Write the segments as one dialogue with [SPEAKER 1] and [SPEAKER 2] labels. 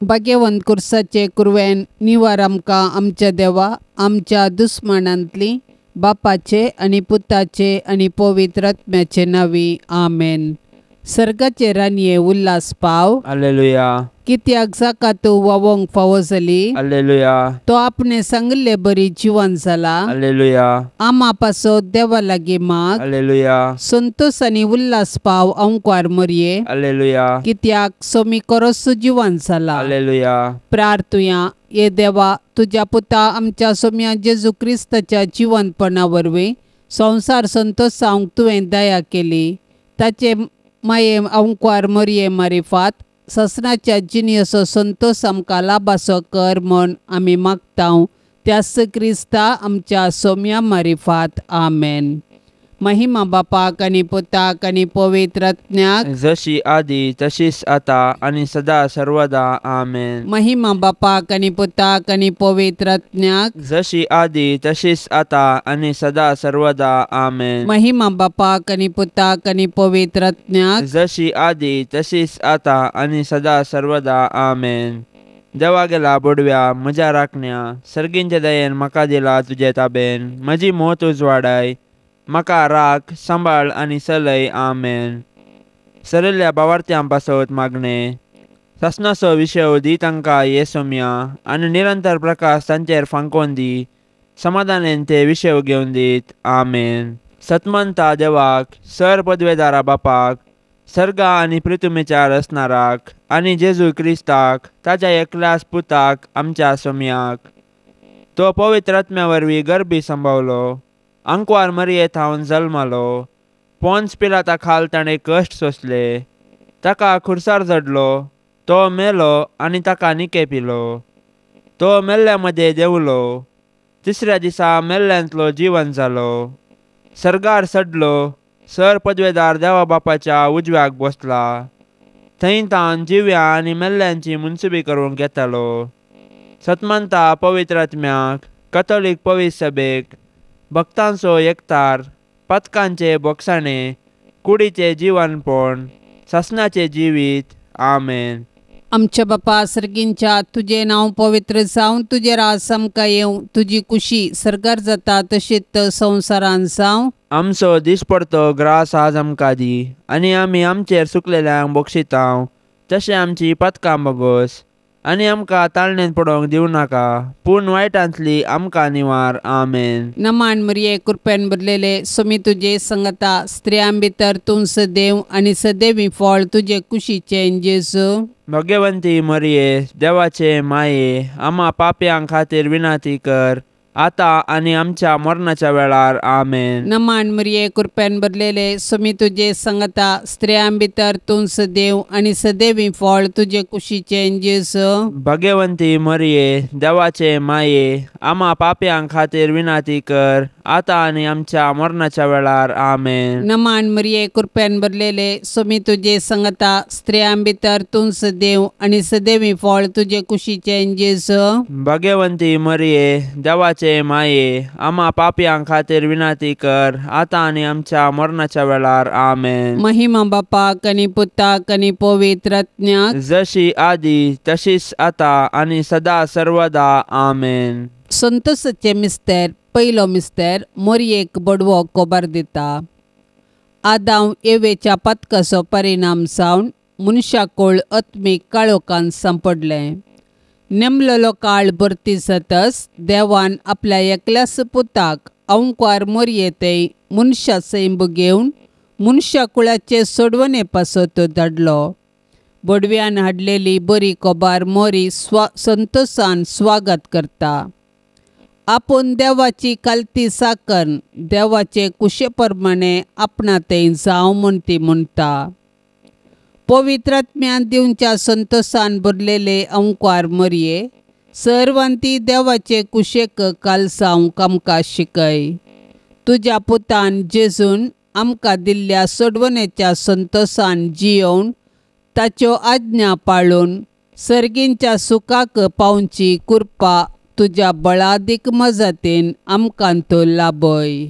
[SPEAKER 1] भाग्यवंत कुर्साचे कुरवेन निवार आमकां आमच्या देवा आमच्या दुस्मानांतली बापाचे आनी पुताचे आनी पवित्र आत्म्याचे नांवी आमेन. सर्गाचे रानये उल्हास पाव.
[SPEAKER 2] हालेलुया.
[SPEAKER 1] कित्याक जाका तूं वावोंक फावो जाली.
[SPEAKER 2] हालेलुया.
[SPEAKER 1] तो आपणे सांगिल्ले बरी जिवन जाला.
[SPEAKER 2] हालेलुया.
[SPEAKER 1] आमा पासो देवा लागीं माग.
[SPEAKER 2] हालेलुया.
[SPEAKER 1] संतोष आनी उल्हास पाव अंकवार मरये.
[SPEAKER 2] हालेलुया.
[SPEAKER 1] कित्याक सोमी करोसो जिवन जाला.
[SPEAKER 2] हालेलुया.
[SPEAKER 1] प्रार्थुया. ये देवा तुज्या पुता आमच्या सोम्या जेजू क्रिस्ताच्या जिवनपणा वरवीं संवसार संतोष जावंक तुवें दया केली. ताचे माये अंकवार मरये मारिफात ससनाच्या जिणेचो संतोष आमकां लाभासो कर म्हूण आमी मागता त्याच क्रिस्ता आमच्या सोम्या मारिफात. आमेन. महिमा बापाक आनी पुताक आनी पवित्र आत्म्याक,
[SPEAKER 2] जशी आदी तशीच आता आनी सदा सर्वदा. आमेन.
[SPEAKER 1] महिमा बापाक आनी पुताक आनी पवित्र आत्म्याक,
[SPEAKER 2] जशी आदी तशीच आता आनी सदा सर्वदा. आमेन.
[SPEAKER 1] महिमा बापाक आनी पुताक आनी पवित्र आत्म्याक,
[SPEAKER 2] जशी आदी तशीच आता आनी सदा सर्वदा. आमेन. देवा गेला बोडव्या म्हज्या राखण्या, सर्गींचे दयेन म्हाका दिला तुजे ताबेन. म्हजी मोत उजवाडाय, म्हाका राख सांबाळ आनी सलय. आमेन. सरिल्ल्या बावार्थ्यां पासत मागणें, सासणाचो विशय दी तांकां ये सोम्या आनी निरंतर प्रकाश तांचेर फांकोवन दी. समाधानेन ते विशय घेवन दीत. आमेन. सतमंता देवाक, सर पदवेदारा बापाक, सर्गा आनी पृथुमेच्या रचणाराक आनी जेजू क्रिस्ताक ताच्या एकल्याच पुताक आमच्या सोम्याक, तो पवित्र आत्म्या वरवीं गर्भी संभावलो, आंकवार मरये थावन जल्मालो, पोन्स पिलाता खाल ताणें कश्ट सोंसले, ताका खुर्सार जडलो, तो मेलो आनी ताका निके पिलो, तो मेल्ल्या मदें देंवलो, तिसऱ्या दिसा मेल्ल्यांतलो जिवन जालो, सर्गार सडलो, सर पदवेदार देवा बापाच्या उजव्याक बसला, थंय तावन जिव्या आनी मेल्ल्यांची मुनसुबी करूंक येतालो. सतमंता पवित्र आत्म्याक, कथोलीक पवित्र सभेक, भक्तांचो एकतार, पथकांचे बोगसाणे, कुडीचे जिवनपण, सासणाचें जिवीत. आमेन.
[SPEAKER 1] आमच्या बापा सर्गींच्या, तुजें नांव पवित्र जावं, तुजें राज आमकां येवं, तुजी कुशी सर्गार जाता तशीच संवसारान जावं.
[SPEAKER 2] आमचो दिसपडतो ग्रास आज आमकां दी आनी आमी आमचेर सुकलेल्यांक बक्षितांव तशें आमची पथकां बोगोस आनी आमकां ताळणेन पडोवंक दिवं नाका, पूण वायटांतली आमकां निवार. आमेन.
[SPEAKER 1] नमान मरिये, कृपेन भरलेले, सोमी तुजे संगता, स्त्रियां भितर तूं सदैव आनी सदैवी फळ तुजे कुशीचें जेजू.
[SPEAKER 2] भगवंती मरिये, देवाचे माये, आमा पापयां खातीर विनंती कर आता आनी आमच्या मरणाच्या वेळार. आमेन.
[SPEAKER 1] नमान मरिये, कृपेन भरलेले, सोमी तुजे संगता, स्त्रियां भितर तूं सदैव आनी सदैवी फळ तुजे कुशीचें जेजू.
[SPEAKER 2] भगवंती मरिये, देवाचे माये, आमा पापयां खातीर विनंती कर आता आनी आमच्या मरणाच्या वेळार. आमेन.
[SPEAKER 1] नमान मरिये, कृपेन भरलेले, सोमी तुजे संगता, स्त्रियां भितर तूं सदैव आनी सदैवी फळ तुजे कुशीचें जेजू.
[SPEAKER 2] भगवंती मरिये, देवाचे माये, आमा पापयां खातीर विनंती कर आता आनी आमच्या मरणाच्या वेळार. आमेन.
[SPEAKER 1] महिमा बापाक आनी पुताक आनी पवित्र आत्म्याक,
[SPEAKER 2] जशी आदी तशीच आता आनी सदा सर्वदा. आमेन.
[SPEAKER 1] संतोषाचे मिस्तेर. पयलो मिस्तेर मोरयेक बडवो कोबार दिता. आदांव एवेच्या पथकाचो परिणाम जावन मनशाकोळ आत्मीक काळोखान सांपडलें. नेमलेलो काळ भरती जातच देवान आपल्या एकल्याच पुताक अंकवार मोरये थंय मनशा सैंब घेवन मनशाकुळाचे सोडवणे पासत धाडलो. बडव्यान हाडलेली बरी कोबार मोरी संतोषान स्वागत करता. आपूण देवाची कालती साकन देवाचे कुशे प्रमाणे आपणा थंय जावं म्हूण ती म्हणटा. पवित्र आत्म्यान दिवच्या संतोषान भरलेले अंकवार मरये सर्वांती देवाचे कुशेक कालसावंक आमकां शिकय. तुज्या पुतान जेजून आमकां दिल्ल्या सोडवणेच्या संतोषान जियोवन ताच्यो आज्ञा पाळून सर्गींच्या सुखाक पावची कृपा तुज्या बळादीक मजतीन आमकां तो लाभय.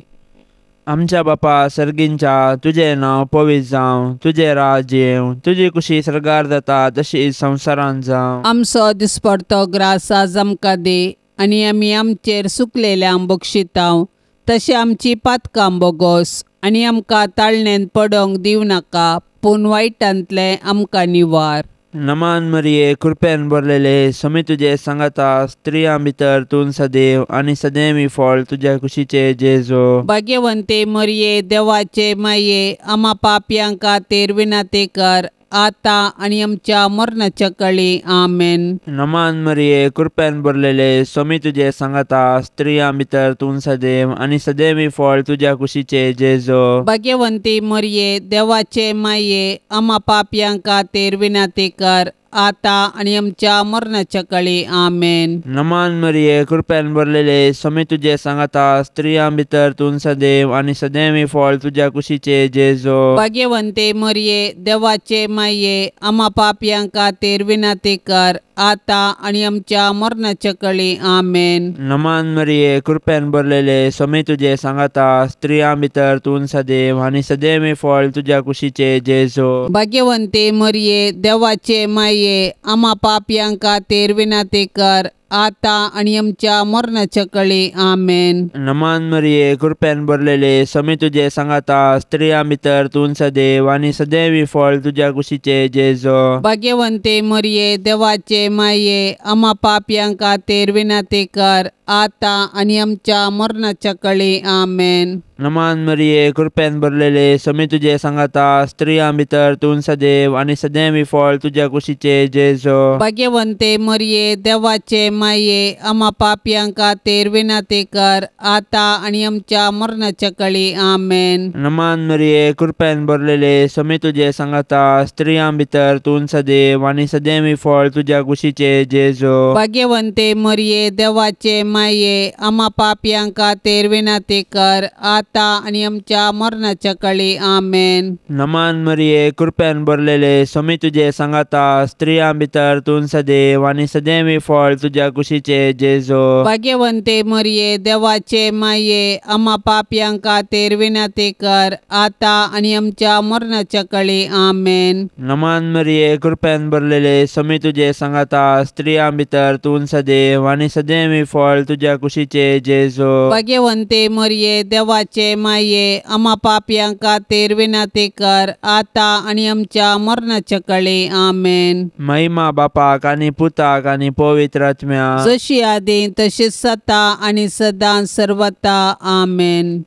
[SPEAKER 2] आमच्या बापा सर्गींच्या तुजें नांव पवित्र जावं, तुजें राज येवं, तुजी कुशी सर्गार जाता तशी संवसारांत जावं।
[SPEAKER 1] आमचो दिसपडतो ग्रास आज आमकां दी आनी आमी आमचेर सुकलेल्यांक बक्षितांव तशें आमची पातकां बोगोस आनी आमकां ताळणेन पडोंक दिवं नाका पूण वायटांतलें आमकां निवार।
[SPEAKER 2] नमान मरिये कृपेन भरलेले स्वामी तुजे सांगाता, स्त्रियां भितर तूं सदैव आनी सदैवी फळ तुज्या कुशीचे जेजो।
[SPEAKER 1] भाग्यवंते मरिये देवाचे माये आमा पापयां खातीर विनंती कर आता आनी आमच्या मरणाच्या कळी। आमेन।
[SPEAKER 2] नमान मरिये कृपेन भरलेले स्वामी तुजे सांगाता, स्त्रियां भितर तूं सदैव आनी सदैवी फळ तुज्या कुशीचे जेजो।
[SPEAKER 1] भाग्यवंती मरिये देवाचे माये आमा पापयां खातीर विनंती कर आता आनी आमच्या मरणाच्या कळी। आमेन।
[SPEAKER 2] नमान मरिये कृपेन भरलेले स्वामी तुजे सांगाता, स्त्रियां भितर तूं सदैव आनी सदैवी फळ तुज्या कुशीचे जेजो।
[SPEAKER 1] भाग्यवंते मरिये देवाचे माये आमा पापयां खातीर विनंती कर आता आनी आमच्या मरणाच्या कळी। आमेन।
[SPEAKER 2] नमान मरिये कृपेन भरलेले स्वामी तुजे सांगाता, स्त्रियां भितर तूं सदैव आनी सदैवी फळ तुज्या कुशीचे जेजो।
[SPEAKER 1] भाग्यवंते मरिये देवाचे माये आमा पापयां खातीर विनंती कर आता आनी आमच्या मरणाच्या कळी। आमेन।
[SPEAKER 2] नमान मरिये कृपेन भरलेले स्वामी तुजे सांगाता, स्त्रियां भितर तूं सदैव आनी सदैवी फळ तुज्या कुशीचे जेजो।
[SPEAKER 1] भाग्यवंते मरिये देवाचे माये आमा पापयां खातीर विनंती कर आता आनी आमच्या मरणाच्या कळी। आमेन।
[SPEAKER 2] नमान मरिये कृपेन भरलेले स्वामी तुजे सांगाता, स्त्रियां भितर तूं सदैव आनी सदैवी फळ तुज्या कुशीचे जेजो।
[SPEAKER 1] भाग्यवंते मरिये देवाचे माये आमा पापयां खातीर विनंती कर आता आनी आमच्या मरणाच्या कळी। आमेन।
[SPEAKER 2] नमान मरिये कृपेन भरलेले स्वामी तुजे सांगाता, स्त्रियां भितर तूं सदैव आनी सदैवी फळ तुज्या कुशीचे जेजो।
[SPEAKER 1] भाग्यवंते मरिये देवाचे माये आमा पापयां खातीर विनंती कर आता आनी आमच्या मरणाच्या कळी। आमेन।
[SPEAKER 2] नमान मरिये कृपेन भरलेले स्वामी तुजे सांगाता, स्त्रियां भितर तूं सदैव आनी सदैवी फळ तुज्या कुशीचे जेजो।
[SPEAKER 1] भाग्यवंते मरिये देवाचे माये आमा पापयां खातीर विनंती कर आता आनी आमच्या मरणाच्या कळी। आमेन।
[SPEAKER 2] नमान मरिये कृपेन भरलेले स्वामी तुजे सांगाता, स्त्रियां भितर तूं सदैव आनी सदैवी फळ तुज्या कुशीचे जेजो।
[SPEAKER 1] भाग्यवंते मरिये देवाचे माये आमा पापयां खातीर विनंती कर आता आनी आमच्या मरणाच्या कळी। आमेन।
[SPEAKER 2] महिमा बापाक आनी पुताक आनी पवित्र आत्म्याक,
[SPEAKER 1] जशी आदी तशी सता आनी सदां सर्वता। आमेन।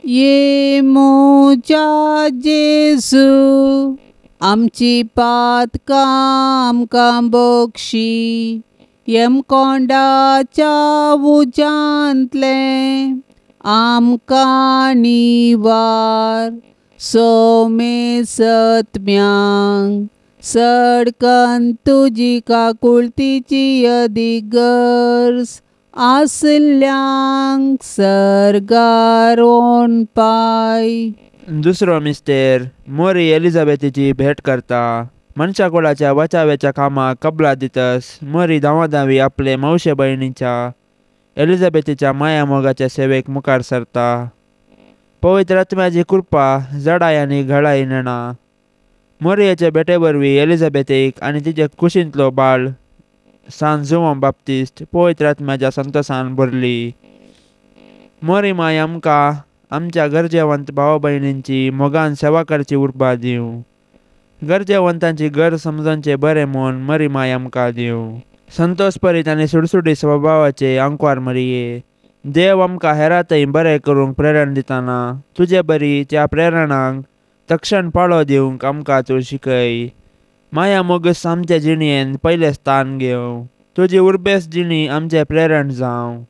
[SPEAKER 1] ये म्हज्या जेजू आमची पातकां आमकां बक्षी, यमकोंडाच्या उज्यांतलें आमकां निवार, सोमे सत्म्यांक सडकन तुजी काकुळतीची अदीक गरज आसल्यांक सर्गार पाय।
[SPEAKER 2] दुसरो मिस्तेर मोरी एलिझाबेथीची भेट करता। मनशा कुळाच्या बचाव्याच्या कामाक कबला दितस मोरी धांवाधांवी आपले मावशे भयणीच्या एलिझाबेथीच्या माया मोगाच्या सेवेक मुखार सरता। पवित्र आत्म्याची कृपा जडाय आनी घडाय नेणा। मोरयेचे भेटे वरवीं एलिझाबेथीक आनी तिचे कुशींतलो बाळ सान जुवांव बाप्तिस्त पवित्र आत्म्याच्या संतोसान भरली। मोरी माय आमकां आमच्या गरजेवंत भाव भयणींची मोगान सेवा करची उर्बा दिवं। गरजेवंतांची गरज समजोवचें बरें म्हूण मरी माय आमकां दिवं। संतोष परीत आनी सुडसुडी स्वभावाचे आंकवार मरिये देव आमकां हेरांतय बरें करूंक प्रेरणा दिताना तुजे बरी त्या प्रेरणांक तक्षण पाळो दिवंक आमकां तूं शिकय। माया मोगस आमचे जिणेंत पयलें स्थान घेवं। तुजी उर्बेस जिणी आमचें प्रेरण जावं।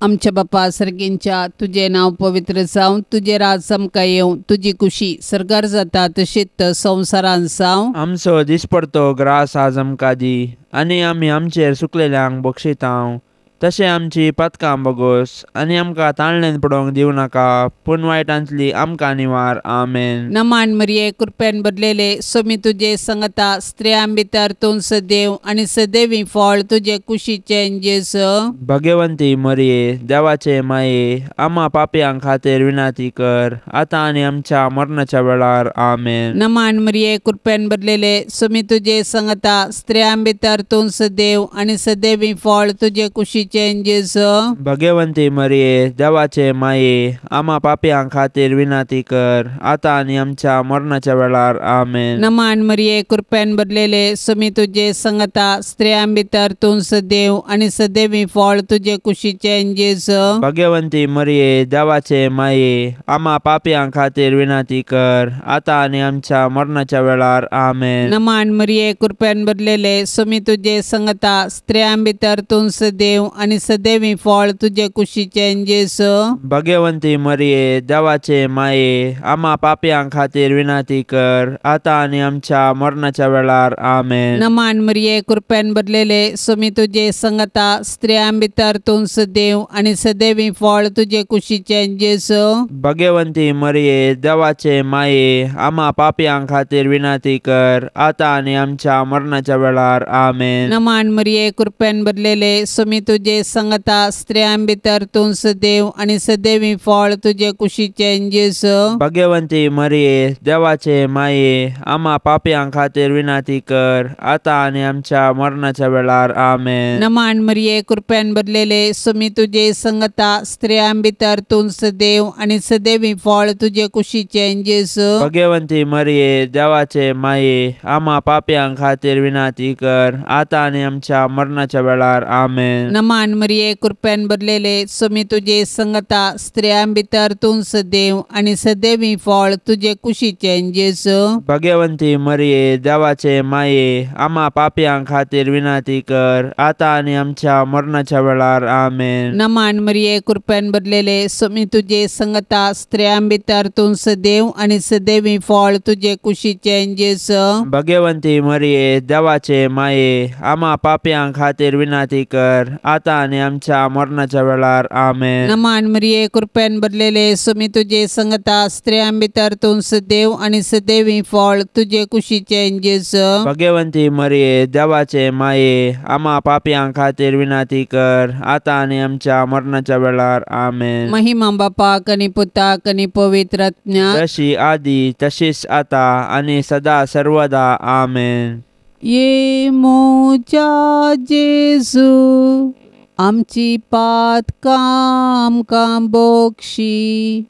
[SPEAKER 1] आमच्या बापा सर्गींच्या तुजें नांव पवित्र जावं, तुजें राज आमकां येवं, तुजी कुशी सर्गार जाता तशीच संवसारांत जावं।
[SPEAKER 2] आमचो दिसपडतो ग्रास आज आमकां दी आनी आमी आमचेर सुकलेल्यांक बक्षितांव तशें आमची पथकां बगोस आनी आमकां ताळणेन पडोवंक दिवं नाका पूण वायटांतली आमकां निवार. आमेन.
[SPEAKER 1] नमान मरिये कृपेन भरलेले सोमी तुजे संगता स्त्रियां भितर तूं सदैव आनी सदैवी फळ तुजे कुशीचें जेजू.
[SPEAKER 2] भगवंती मरिये देवाचे माये आमा पापयां खातीर विनंती कर आतां आनी आमच्या मरणाच्या वेळार. आमेन.
[SPEAKER 1] नमान मरिये कृपेन भरलेले सोमी तुजे संगता स्त्रियां भितर तूं सदैव आनी सदैवी फळ तुजे कुशीचें जेजू.
[SPEAKER 2] भगवंती मरिये देवाचे माये आमा पापयां खातीर विनंती कर आतां आनी आमच्या मरणाच्या वेळार. आमेन.
[SPEAKER 1] नमान मरिये कृपेन भरलेले सोमी तुजे संगता स्त्रियां भितर तूं सदैव आनी सदैवी फळ तुजे कुशीचें जेजू.
[SPEAKER 2] भगवंती मरिये देवाचे माये आमा पापयां खातीर विनंती कर आतां आनी आमच्या मरणाच्या वेळार. आमेन.
[SPEAKER 1] नमान मरिये कृपेन भरलेले सोमी तुजे संगता स्त्रियां भितर तूं सदैव आनी सदैवी फळ तुजे कुशीचें जेजू.
[SPEAKER 2] भगवंती मरिये देवाचे माये आमा पापयां खातीर विनंती कर आतां आनी आमच्या मरणाच्या वेळार. आमेन.
[SPEAKER 1] नमान मरिये कृपेन भरलेले सोमी तुजे संगता स्त्रियां भितर तूं सदैव आनी सदैवी फळ तुजे कुशीचें जेजू.
[SPEAKER 2] भगवंती मरिये देवाचे माये आमा पापयां खातीर विनंती कर आतां आनी आमच्या मरणाच्या वेळार. आमेन.
[SPEAKER 1] नमान मरिये कृपेन भरलेले सोमी तुजे संगता स्त्रियां भितर तूं सदैव आनी सदैवी फळ तुजे कुशीचें जेजू.
[SPEAKER 2] भगवंती मरिये देवाचे माये आमा पापयां खातीर विनंती कर आतां आनी आमच्या मरणाच्या वेळार. आमेन.
[SPEAKER 1] नमान मरिये कृपेन भरलेले सोमी तुजे संगता स्त्रियां भितर तूं सदैव आनी सदैवी फळ तुजे कुशीचें जेजू.
[SPEAKER 2] भगवंती मरिये देवाचे माये आमा पापयां खातीर विनंती कर आतां आनी आमच्या मरणाच्या वेळार. आमेन.
[SPEAKER 1] नमान मरिये कृपेन भरलेले सोमी तुजे संगता स्त्रियां भितर तूं सदैव आनी सदैवी फळ तुजे कुशीचें जेजू.
[SPEAKER 2] भगवंती मरिये देवाचे माये आमा पापयां खातीर विनंती कर आतां आनी आमच्या मरणाच्या वेळार. आमेन.
[SPEAKER 1] नमान मरिये कृपेन भरलेले सोमी तुजे संगता स्त्रियां भितर तूं सदैव आनी सदैवी फळ तुजे कुशीचें जेजू.
[SPEAKER 2] भगवंती मरिये देवाचे माये आमा पापयां खातीर विनंती कर आतां आनी आमच्या मरणाच्या वेळार. आमेन.
[SPEAKER 1] नमान मरिये कृपेन भरलेले सोमी तुजे संगता स्त्रियां भितर तूं सदैव आनी सदैवी फळ तुजे कुशीचें जेजू.
[SPEAKER 2] भगवंती मरिये देवाचे माये आमा पापयां खातीर विनंती कर आतां आनी आमच्या मरणाच्या वेळार. आमेन.
[SPEAKER 1] महिमा बापाक आनी पुताक आनी पवित्र आत्म्याक,
[SPEAKER 2] जशी आदी तशीच आता आनी सदा सर्वदा. आमेन.
[SPEAKER 1] ये मोजा जेजू आमची पातकां आमकां बोक्षी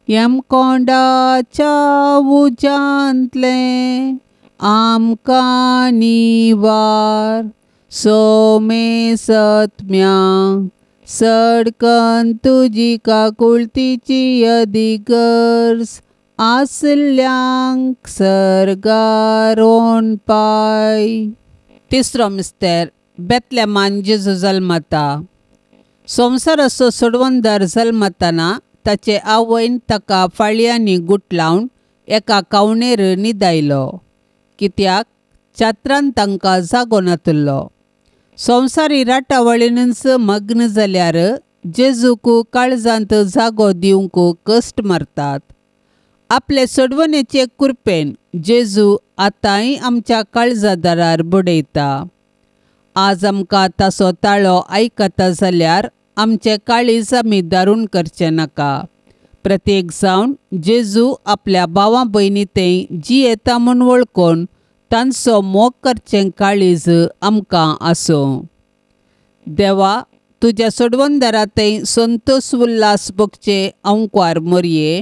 [SPEAKER 1] यमकोंडाच्या उज्यांतलें आमकां निवार सोमे सत्म्या सडकन तुजी काकुळतीची अधिगर्ज आसल्यांक सर्गार पाय. तिसरो मिस्तेर बेतलेमान जेजू जल्मता. संवसाराचो सोडवणदार जल्मतना ताचे आवयन ताका फाळयांनी गुटलावन एका कावणेर न्हिदायलो कित्याक चात्रान तांकां जागो नातलो. संवसारी राटावळीनच मग्न जाल्यार जेजूक काळजांत जागो दिवंक कश्ट मारतात. आपले सोडवणेचे कृपेन जेजू आतांय आमच्या काळजा दारार बडयता. आज आमकां ताचो ताळो आयकता जाल्यार आमचें काळीज आमी दारून करचें नाका. प्रत्येक जावन जेजू आपल्या भावा भयणी थंय जियेता म्हूण वळखून तांचो मोग करचें काळीज आमकां आसूं. देवा तुज्या सोडवणदारा थंय संतोष उल्हास भोगचे अंकवार मोरये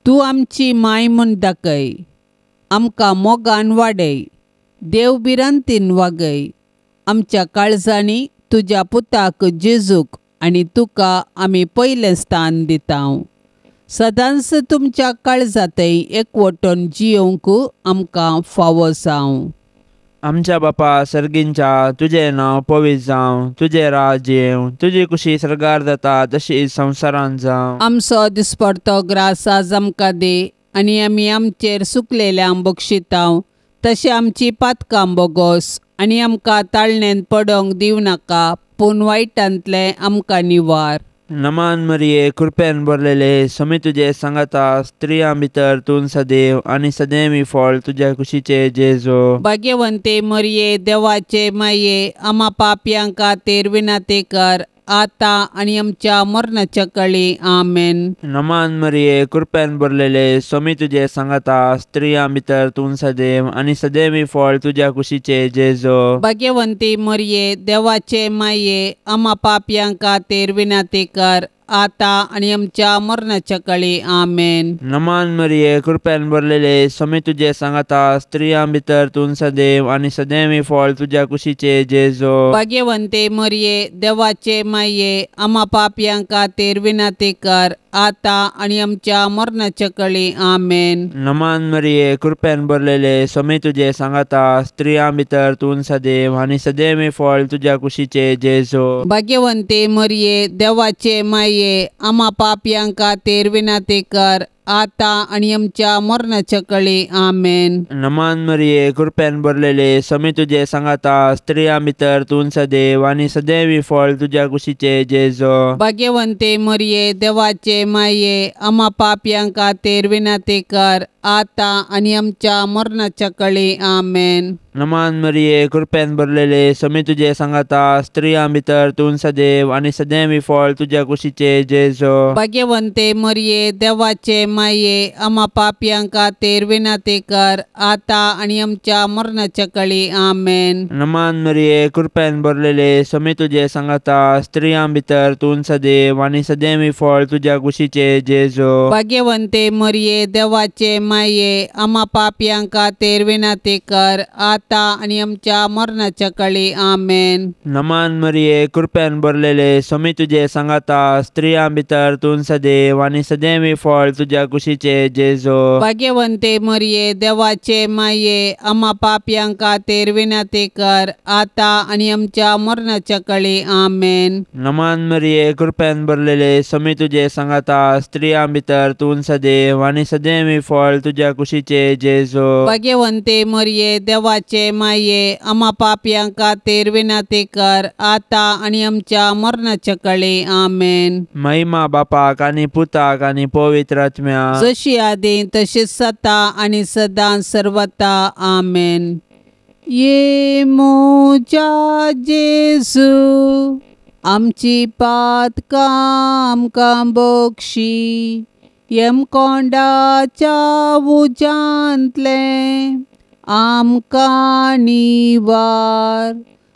[SPEAKER 1] तूं आमची माय म्हूण दाखय. आमकां मोगान वाडय, देव भिरांतीन वागय. आमच्या काळजांनी तुज्या पुताक जेजूक आनी तुका आमी पयलें स्थान दिता. सदांच तुमच्या काळजांतय एकवटून जियोवंक आमकां फावो जावं.
[SPEAKER 2] आमच्या बापा सर्गींच्या तुजें नांव पवित्र जावं, तुजें राज्य येवं, तुजी कुशी सर्गार जाता तशी संवसारांत जावं.
[SPEAKER 1] आमचो दिसपडतो ग्रास आज आमकां दी आनी आमी आमचेर सुकलेल्यांक बक्षितांव तशें आमची पातकां बोगोस आनी आमकां ताळणेन पडोंक दिवं नाका पूण वायटांतलें आमकां निवार.
[SPEAKER 2] नमान मरिये कृपेन भरलेले स्वामी तुजे सांगाता स्त्रियां भितर तूं सदैव आनी सदैवी फळ तुज्या कुशीचे जेजो.
[SPEAKER 1] भाग्यवंते मरिये देवाचे माये आमा पापयां खातीर विनंती कर आतां आनी आमच्या मरणाच्या कळी. आमेन.
[SPEAKER 2] नमान मरिये कृपेन भरलेले स्वामी तुजे सांगाता स्त्रियां भितर तूं सदैव आनी सदैवी फळ तुज्या कुशीचे जेजो.
[SPEAKER 1] भाग्यवंती मरिये देवाचे माये आमा पापयां खातीर विनंती कर आतां आनी आमच्या मरणाच्या कळी. आमेन.
[SPEAKER 2] नमान मरिये कृपेन भरलेले स्वामी तुजे सांगाता स्त्रियां भितर तूं सदैव आनी सदैवी फळ तुज्या कुशीचे जेजो.
[SPEAKER 1] भाग्यवंते मरिये देवाचे माये आमा पापयां खातीर विनंती कर आतां आनी आमच्या मरणाच्या कळी. आमेन.
[SPEAKER 2] नमान मरिये कृपेन भरलेले स्वामी तुजे सांगाता स्त्रियां भितर तूं सदैव आनी सदैवी फळ तुज्या कुशीचे जेजो.
[SPEAKER 1] भाग्यवंते मरिये देवाचे माये आमा पापयां खातीर विनंती कर आतां आनी आमच्या मरणाच्या कळी. आमेन.
[SPEAKER 2] नमान मरिये कृपेन भरलेले स्वामी तुजे सांगाता स्त्रियां भितर तूं सदैव आनी सदैवी फळ तुज्या कुशीचे जेजो.
[SPEAKER 1] भाग्यवंते मरिये देवाचे माये आमा पापयां खातीर विनंती कर आतां आनी आमच्या मरणाच्या कळी. आमेन.
[SPEAKER 2] नमान मरिये कृपेन भरलेले स्वामी तुजे सांगाता स्त्रियां भितर तूं सदैव आनी सदैवी फळ तुज्या कुशीचे जेजो.
[SPEAKER 1] भाग्यवंते मरिये देवाचे माये आमा पापयां खातीर विनंती कर आतां आनी आमच्या मरणाच्या कळी. आमेन.
[SPEAKER 2] नमान मरिये कृपेन भरलेले स्वामी तुजे सांगाता स्त्रियां भितर तूं सदैव आनी सदैवी फळ तुज्या कुशीचे जेजो.
[SPEAKER 1] भाग्यवंते मरिये देवाचे माये आमा पापयां खातीर विनंती कर आतां आनी आमच्या मरणाच्या कळी. आमेन.
[SPEAKER 2] नमान मरिये कृपेन भरलेले स्वामी तुजे सांगाता स्त्रियां भितर तूं सदैव आनी सदैवी फळ तुज्या कुशीचे जेजो.
[SPEAKER 1] भाग्यवंते मरिये देवाचे माये आमा पापयां खातीर विनंती कर आतां आनी आमच्या मरणाच्या कळी. आमेन.
[SPEAKER 2] नमान मरिये कृपेन भरलेले स्वामी तुजे सांगाता स्त्रियां भितर तूं सदैव आनी सदैवी फळ तुज्या कुशीचे जेजो.
[SPEAKER 1] भाग्यवंते मरिये देवाचे माये आमा पापयां खातीर विनंती कर आतां आनी आमच्या मरणाच्या कळी. आमेन.
[SPEAKER 2] महिमा बापाक आनी पुताक आनी पवित्र आत्म्याक,
[SPEAKER 1] जशी आदी तशीच सता आनी सदां सर्वता. आमेन. ये म्हज्या जेजू आमची पातकां आमकां बक्षी यमकोंडाच्या उज्यांतलें आमकां निवार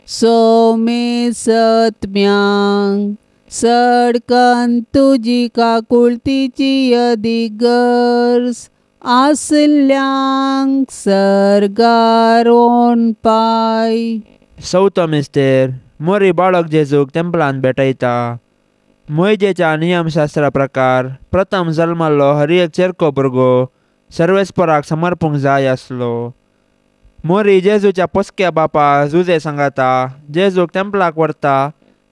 [SPEAKER 1] सोमे सत्म्यांक सडकन तुजी काकुळतीची अदीक गरज आसल्यांक सर्गार पाय.
[SPEAKER 2] चवथो मिस्तेर मोरी बाळक जेजूक तेंपलान भेटयता. मोयजेच्या नियमशास्त्रा प्रकार प्रथम जल्माल्लो हर एक चेरको भुरगो सर्वेस्पराक समर्पूंक जाय आसलो. मोरी जेजूच्या पोसक्या बापा जुजे सांगाता जेजूक तेंपलाक व्हरता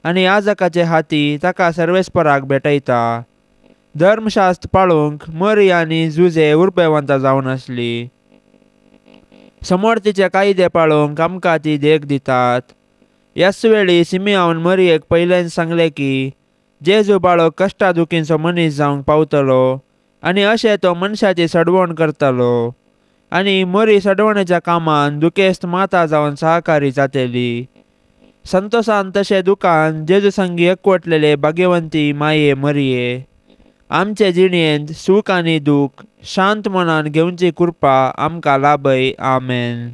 [SPEAKER 2] आनी याजकाचे हाती ताका सर्वेस्पराक भेटयता. धर्मशास्त्र पाळूंक मोरी आनी जुजे उर्बेवंत जावन आसली. समोर तिचे कायदे पाळूंक आमकां ती देख दितात. ह्याच वेळी सिमियान मरियेक पयल्यान सांगलें की जेजू बाळक कश्टा दुखींचो मनीस जावंक पावतलो आनी अशें तो मनशाची सडवण करतलो आनी मरी सडवणेच्या कामान दुखेस्त माता जावन सहकारी जातली. संतोसान तशें दुकान जेजू संगी एकवटलेले भाग्यवंती माये मरिये आमचे जिणेंत सूख आनी दूख शांत मनान घेवची कृपा आमकां लाभय. आमेन.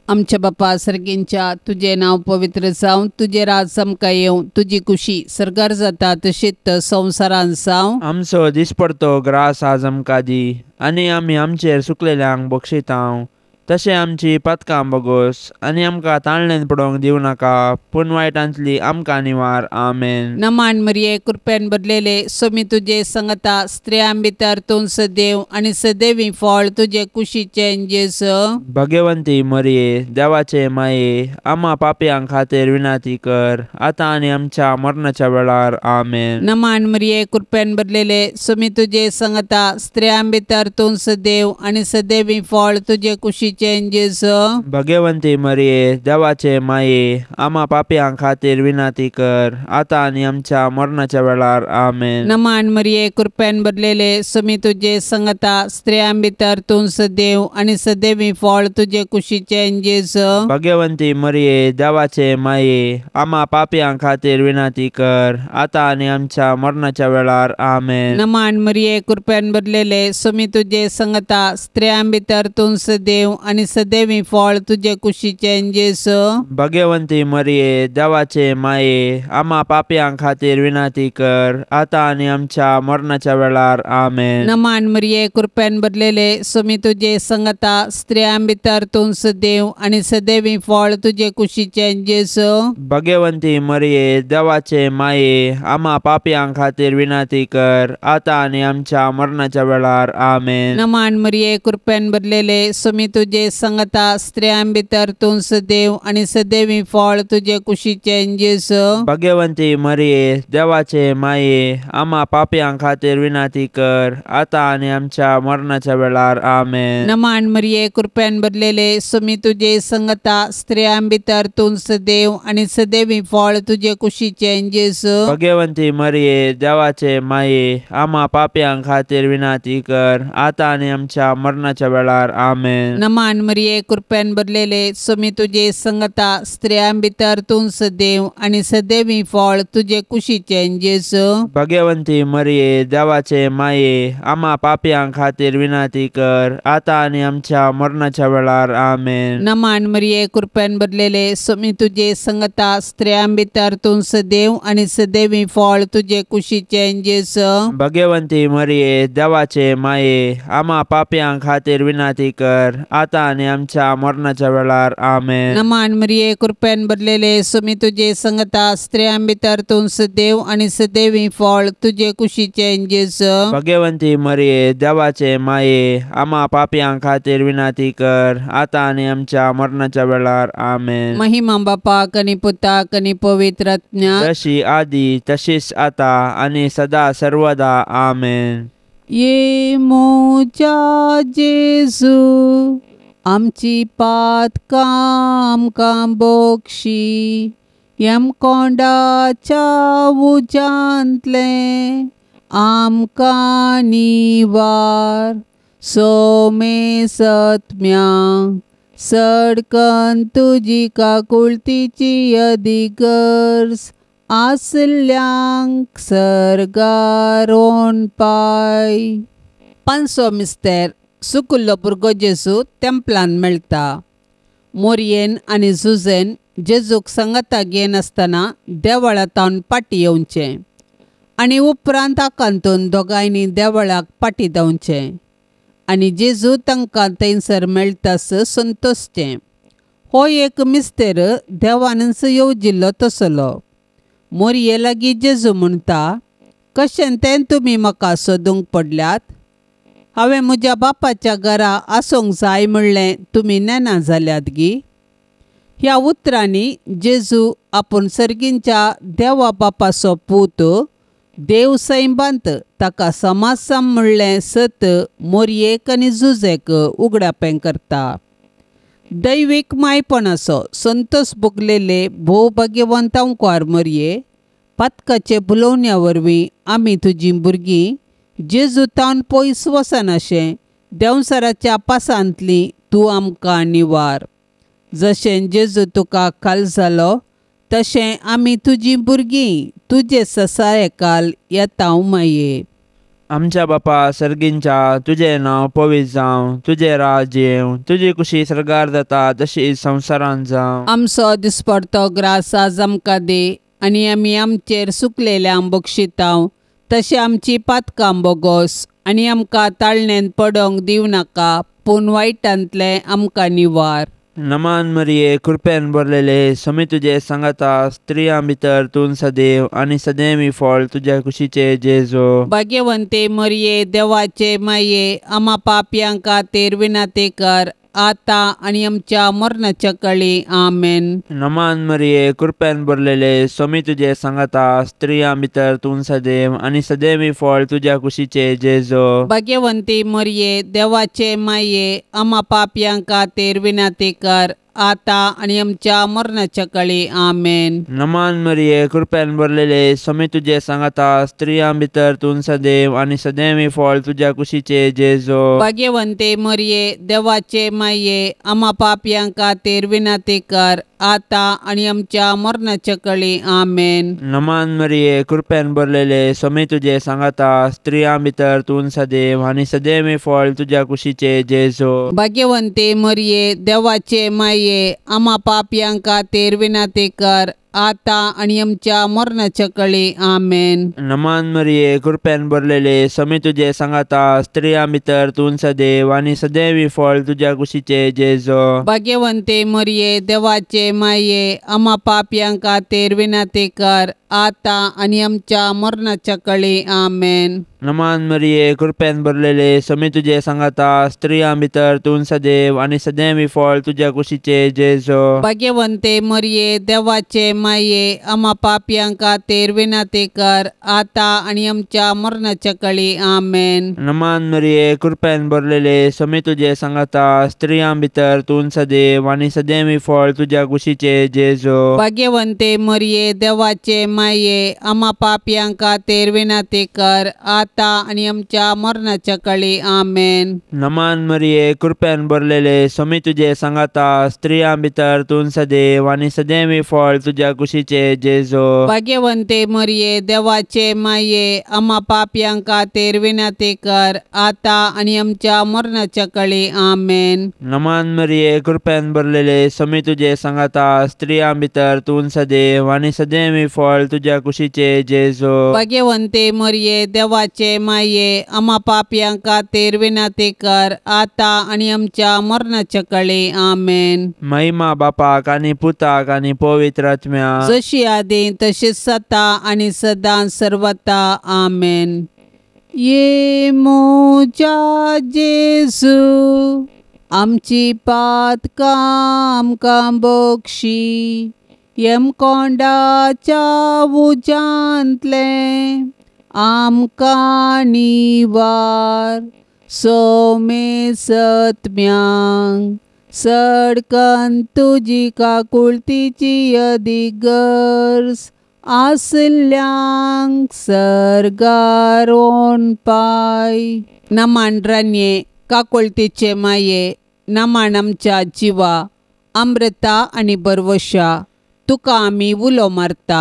[SPEAKER 1] आमच्या बापा सर्गींच्या तुजें नांव पवित्र जावं, तुजें राज आमकां येवं, तुजी खुशी सर्गार जाता तशीच संवसारान जावं.
[SPEAKER 2] आमचो दिसपडतो ग्रास आज आमकां दी आनी आमी आमचेर सुकलेल्यांक बक्षितांव तशें आमची पातकां बगोस आनी आमकां ताळणेन पडोवंक दिवं नाका पूण वायटांतली आमकां निवार. आमेन.
[SPEAKER 1] नमान मरिये कृपेन भरलेले स्वामी तुजे संगता स्त्रियां भितर तूं सदैव आनी सदैवी फळ तुजे कुशीचें जेजू.
[SPEAKER 2] भगवंती मरिये देवाचे माये आमा पापयां खातीर विनंती कर आतां आनी आमच्या मरणाच्या वेळार. आमेन.
[SPEAKER 1] नमान मरिये कृपेन भरलेले स्वामी तुजे संगता स्त्रियां भितर तूं सदैव आनी सदैवी फळ तुजे कुशीचें कुशीचें जेजू।
[SPEAKER 2] भगवंती मरिये देवाचे माये आमा पापयां खातीर विनंती कर आतां आनी आमच्या मरणाच्या वेळार आमेन।
[SPEAKER 1] नमान मरिये कृपेन भरलेले स्वामी तुजे संगता स्त्रियां भितर तूं सदैव आनी सदैवी फळ तुजे कुशीचें जेजू।
[SPEAKER 2] भगवंती मरिये देवाचे माये आमा पापयां खातीर विनंती कर आतां आनी आमच्या मरणाच्या वेळार आमेन।
[SPEAKER 1] नमान मरिये कृपेन भरलेले स्वामी तुजे संगता स्त्रियां भितर तूं सदैव आनी सदैवी फळ तुजे कुशीचें जेजू।
[SPEAKER 2] भगवंती मरिये देवाचे माये आमा पापयां खातीर विनंती कर आतां आनी आमच्या मरणाच्या वेळार आमेन।
[SPEAKER 1] नमान मरिये कृपेन भरलेले स्वामी तुजे संगता स्त्रियां भितर तूं सदैव आनी सदैवी फळ तुजे कुशीचें जेजू।
[SPEAKER 2] भगवंती मरिये देवाचे माये आमा पापयां खातीर विनंती कर आतां आनी आमच्या मरणाच्या वेळार आमेन।
[SPEAKER 1] नमान मरिये कृपेन भरलेले स्वामी तुजे संगता स्त्रियां भितर तूं सदैव आनी सदैवी फळ तुजे कुशीचें जेजू।
[SPEAKER 2] भगवंती मरिये देवाचे माये आमा पापयां खातीर विनंती कर आतां आनी आमच्या मरणाच्या वेळार आमेन।
[SPEAKER 1] नमान मरिये कृपेन भरलेले स्वामी तुजे संगता स्त्रियां भितर तूं सदैव आनी सदैवी फळ तुजे कुशीचें जेजू।
[SPEAKER 2] भगवंती मरिये देवाचे माये आमा पापयां खातीर विनंती कर आतां आनी आमच्या मरणाच्या वेळार आमेन।
[SPEAKER 1] नमान मरिये कृपेन भरलेले स्वामी तुजे संगता स्त्रियां भितर तूं सदैव आनी सदैवी फळ तुजे कुशीचें जेजू।
[SPEAKER 2] भगवंती मरिये देवाचे माये आमा पापयां खातीर विनंती कर आतां आनी आमच्या मरणाच्या वेळार आमेन।
[SPEAKER 1] नमान मरिये कृपेन भरलेले स्वामी तुजे संगता स्त्रियां भितर तूं सदैव आनी सदैवी फळ तुजे कुशीचें जेजू।
[SPEAKER 2] भगवंती मरिये देवाचे माये आमा पापयां खातीर विनंती कर आतां आनी आमच्या मरणाच्या वेळार आमेन।
[SPEAKER 1] नमान मरिये कृपेन भरलेले स्वामी तुजे संगता स्त्रियां भितर तूं सदैव आनी सदैवी फळ तुजे कुशीचें जेजू।
[SPEAKER 2] भगवंती मरिये देवाचे माये आमा पापयां खातीर विनंती कर आतां आनी आमच्या मरणाच्या वेळार आमेन।
[SPEAKER 1] महिमा बापाक आनी पुताक आनी पवित्र आत्म्याक,
[SPEAKER 2] जशी आदी तशीच आता आनी सदा सर्वदा आमेन।
[SPEAKER 1] ये म्हज्या जेजू आमची पातकां आमकां बक्षी यमकोंडाच्या उज्यांतलें आमकां निवार सोमे सत्म्या सडकन तुजी काकुळतीची अधिगर्ज आसल्यांक सर्गारोन पाय। पांचसो मिस्तेर सुकुल्लो भुरगो जेजू तेंपलान मेळटा। मोरयेन आनी जुजेन जेजूक संगता घेनासतना देवळांतावन पाटी येवचें आनी उपरांत आकांतून दोगांयनी देवळाक पाटी धांवचें आनी जेजू तांकां थंयसर मेळटास संतोशचें। हो एक मिस्तेर देवानच येवजिल्लो तसलो। मोरये लागीं जेजू म्हणटा, कशें तें तुमी म्हाका सोदूंक पडल्यात? हांवें म्हज्या बापाच्या घरा आसूंक जाय म्हणलें तुमी नेना जाल्यात गी? ह्या उतरांनी जेजू आपूण सर्गींच्या देवा बापाचो पूत देव सैबांत ताका समासम म्हणलें सत मोरयेक आनी जुजेक उगडापें करता। दैवीक मायपणाचो संतोष भोगलेले भोव भाग्यवंत अंकुर मोरये पातकाचे भुलोवण्या वरवीं आमी तुजीं भुरगीं जेजू तावन पयस वचनाशें देंवसाराच्या पासांतली तूं आमकां निवार। जशें जेजू तुका खाल जालो तशें आमी तुजीं भुरगीं तुजे ससायकाल येता माये।
[SPEAKER 2] आमच्या बापा सर्गींच्या तुजें नांव पवित्र जावं, तुजें राज्य येवं, तुजी कुशी सर्गार जाता तशी संवसारांत जावं।
[SPEAKER 1] आमचो दिसपडतो ग्रास आज आमकां दी आनी आमी आमचेर सुकलेल्यांक बक्षितांव तशें आमची पातकां बोगोस आनी आमकां ताळणेन पडोंक दिवं नाका पूण वायटांतलें आमकां निवार।
[SPEAKER 2] नमान मरिये कृपेन भरलेले स्वामी तुजे सांगाता स्त्रियां भितर तूं सदैव आनी सदैवी फळ तुज्या कुशीचे जेजू।
[SPEAKER 1] भाग्यवंते मरिये देवाचे माये आमा पापयां खातीर विनंती कर आतां आनी आमच्या मरणाच्या काळी आमेन.
[SPEAKER 2] नमान मरिये कृपेन भरलेले स्वामी तुजे सांगाता स्त्रियां भितर तूं सदैव आनी सदैवी फळ तुज्या कुशीचे जेजो.
[SPEAKER 1] भाग्यवंती मरिये देवाचे माये आमा पापयां खातीर विनंती कर आतां आनी आमच्या मरणाच्या काळी आमेन.
[SPEAKER 2] नमान मरिये कृपेन भरलेले स्वामी तुजे सांगाता स्त्रियां भितर तूं सदैव आनी सदैवी फळ तुज्या कुशीचे जेजो.
[SPEAKER 1] भाग्यवंती मरिये देवाचे माये आमा पापयां खातीर विनंती कर आतां आनी आमच्या मरणाच्या काळी आमेन.
[SPEAKER 2] नमान मरिये कृपेन भरलेले स्वामी तुजे सांगाता स्त्रियां भितर तूं सदैव आनी सदैवी फळ तुज्या कुशीचे जेजो.
[SPEAKER 1] भाग्यवंती मरिये देवाचे माये आमा पापयां खातीर विनंती कर आतां आनी आमच्या मरणाच्या काळी आमेन.
[SPEAKER 2] नमान मरिये कृपेन भरलेले स्वामी तुजे सांगाता स्त्रियां भितर तूं सदैव आनी सदैवी फळ तुज्या कुशीचे जेजो.
[SPEAKER 1] भाग्यवंती मरिये देवाचे माये आमा पापयां खातीर विनंती कर आतां आनी आमच्या मरणाच्या काळी आमेन.
[SPEAKER 2] नमान मरिये कृपेन भरलेले स्वामी तुजे सांगाता स्त्रियां भितर तूं सदैव आनी सदैवी फळ तुज्या कुशीचे जेजो.
[SPEAKER 1] भाग्यवंती मरिये देवाचे माये आमा पापयां खातीर विनंती कर आतां आनी आमच्या मरणाच्या काळी आमेन.
[SPEAKER 2] नमान मरिये कृपेन भरलेले स्वामी तुजे सांगाता स्त्रियां भितर तूं सदैव आनी सदैवी फळ तुज्या कुशीचे जेजो.
[SPEAKER 1] भाग्यवंती मरिये देवाचे माये आमा पापयां खातीर विनंती कर आतां आनी आमच्या मरणाच्या काळी आमेन.
[SPEAKER 2] नमान मरिये कृपेन भरलेले स्वामी तुजे सांगाता स्त्रियां भितर तूं सदैव आनी सदैवी फळ तुज्या कुशीचे जेजो.
[SPEAKER 1] भाग्यवंती मरिये देवाचे माये आमा पापयां खातीर विनंती कर आतां आनी आमच्या मरणाच्या काळी आमेन.
[SPEAKER 2] नमान मरिये कृपेन भरलेले स्वामी तुजे सांगाता स्त्रियां भितर तूं सदैव आनी सदैवी फळ तुज्या कुशीचे जेजो.
[SPEAKER 1] भाग्यवंती मरिये देवाचे माये आमा पापयां खातीर विनंती कर आतां आनी आमच्या मरणाच्या काळी आमेन.
[SPEAKER 2] महिमा बापाक आनी पुताक आनी पवित्र आत्म्याक,
[SPEAKER 1] जशी आदी तशी सता आनी सदां सर्वता आमेन. ये म्हज्या जेजू आमची पातकां आमकां बक्षी यमकोंडाच्या उज्यांतलें आमकां निवार सोमे सत्म्यांक सडकन तुजी काकुळतीची अदीक गरज आसल्यांक सर्गार पाय. नमान रानये काकुळतीचे माये नमान आमच्या जिवा अमृता आनी बरवशा तुका आमी उलो मारता.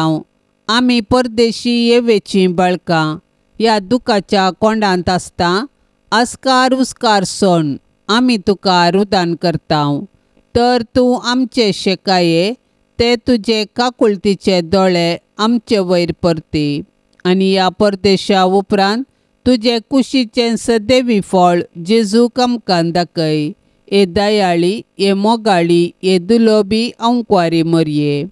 [SPEAKER 1] आमी परदेशी येवेचीं बाळकां ह्या दुखाच्या कोंडांत आसता आस्कार उस्कार सोण आमी तुका रुदान करता. तर तूं आमचे शेकाये ते तुजे काकुळतीचे दोळे आमचे वयर परती आनी ह्या परदेशा उपरांत तुजे कुशीचें सदैवी फळ जेजूक आमकां दाखय. हे दयाळी हे मोगाळी हे दुलोबी अंकवारी मरये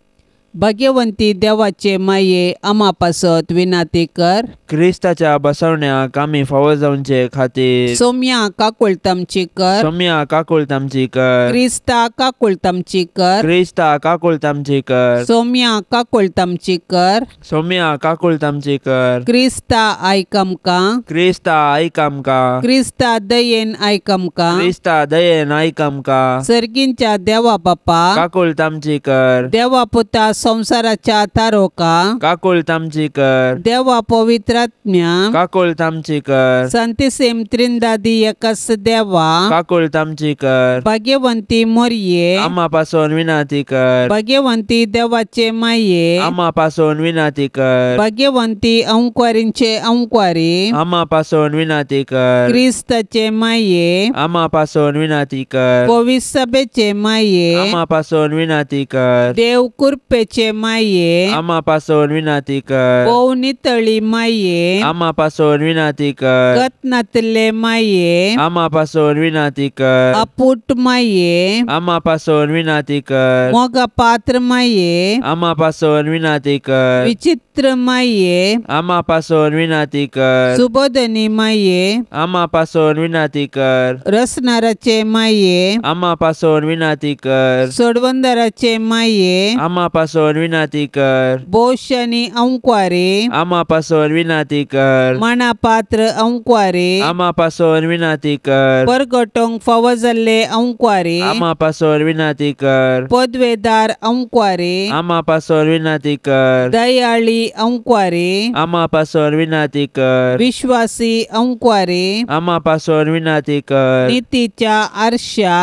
[SPEAKER 1] भाग्यवंती देवाचे माये आमा पासत विनंती कर.
[SPEAKER 2] क्रिस्ताच्या बसवण्याक आमी फावो जावचे खातीर
[SPEAKER 1] सोम्या काकुळतामची कर.
[SPEAKER 2] सोम्या काकुळतामची कर.
[SPEAKER 1] क्रिस्ता काकुळतामची कर.
[SPEAKER 2] क्रिस्ता काकुळतामची कर.
[SPEAKER 1] सोम्या काकुळतामची कर.
[SPEAKER 2] सोम्या काकुळतामची कर.
[SPEAKER 1] क्रिस्ता आयक आमकां.
[SPEAKER 2] क्रिस्ता आयक आमकां.
[SPEAKER 1] क्रिस्ता दयेन आयक आमकां.
[SPEAKER 2] क्रिस्ता दयेन आयक आमकां.
[SPEAKER 1] सर्गींच्या देवा बापा
[SPEAKER 2] काकुळतामची कर.
[SPEAKER 1] देवा पुता संसाराच्या तारोका
[SPEAKER 2] काकुळतामची कर.
[SPEAKER 1] देवा पवित्रात्म्या
[SPEAKER 2] काकुळतामची कर.
[SPEAKER 1] संतिसेम त्रिंदादी एकस देवा
[SPEAKER 2] काकुळतामची कर.
[SPEAKER 1] भाग्यवंती मोरये
[SPEAKER 2] आमा पासून विनंती कर.
[SPEAKER 1] भाग्यवंती देवाचे माये
[SPEAKER 2] आमा पासून विनंती कर.
[SPEAKER 1] भाग्यवंती अंकवारींचे अंकवारी
[SPEAKER 2] आमा पासून विनंती कर.
[SPEAKER 1] क्रिस्ताचे माये
[SPEAKER 2] आमा पासून विनंती कर.
[SPEAKER 1] पवित्र सभेचे माये
[SPEAKER 2] आमा पासून विनंती कर.
[SPEAKER 1] देव कृपेचे मोरयेचे माये
[SPEAKER 2] आमा पासून विनाती कर।
[SPEAKER 1] भोव नितळी माये
[SPEAKER 2] आमा पासून विनाती कर।
[SPEAKER 1] गत नातले माये
[SPEAKER 2] आमा पासून विनाती कर।
[SPEAKER 1] अपूट माये
[SPEAKER 2] आमा पासून विनाती कर।
[SPEAKER 1] मोगा पात्र माये
[SPEAKER 2] आमा पासून विनाती कर।
[SPEAKER 1] विचित्र माये
[SPEAKER 2] आमा पासून विनाती कर।
[SPEAKER 1] सुबोधनी माये
[SPEAKER 2] आमा पासून विनाती कर।
[SPEAKER 1] रसनाराचे माये
[SPEAKER 2] आमा पासून विनाती कर।
[SPEAKER 1] सोडवंदराचे माये
[SPEAKER 2] आमा पासून विनाती कर।
[SPEAKER 1] बोशनी अंक्वारे
[SPEAKER 2] आमा पासून विनाती कर।
[SPEAKER 1] माना पात्र अंक्वारे
[SPEAKER 2] आमा पासून विनाती कर।
[SPEAKER 1] परगटोंक फावो जाल्ले अंक्वारे
[SPEAKER 2] आमा पासून विनाती कर।
[SPEAKER 1] पदवेदार अंक्वारे
[SPEAKER 2] आमा पासून विनाती कर।
[SPEAKER 1] दयाळी अंक्वारे
[SPEAKER 2] आमा पासून विनाती कर।
[SPEAKER 1] विश्वासी अंक्वारे
[SPEAKER 2] आमा पासून विनाती कर।
[SPEAKER 1] नीतीच्या आरशा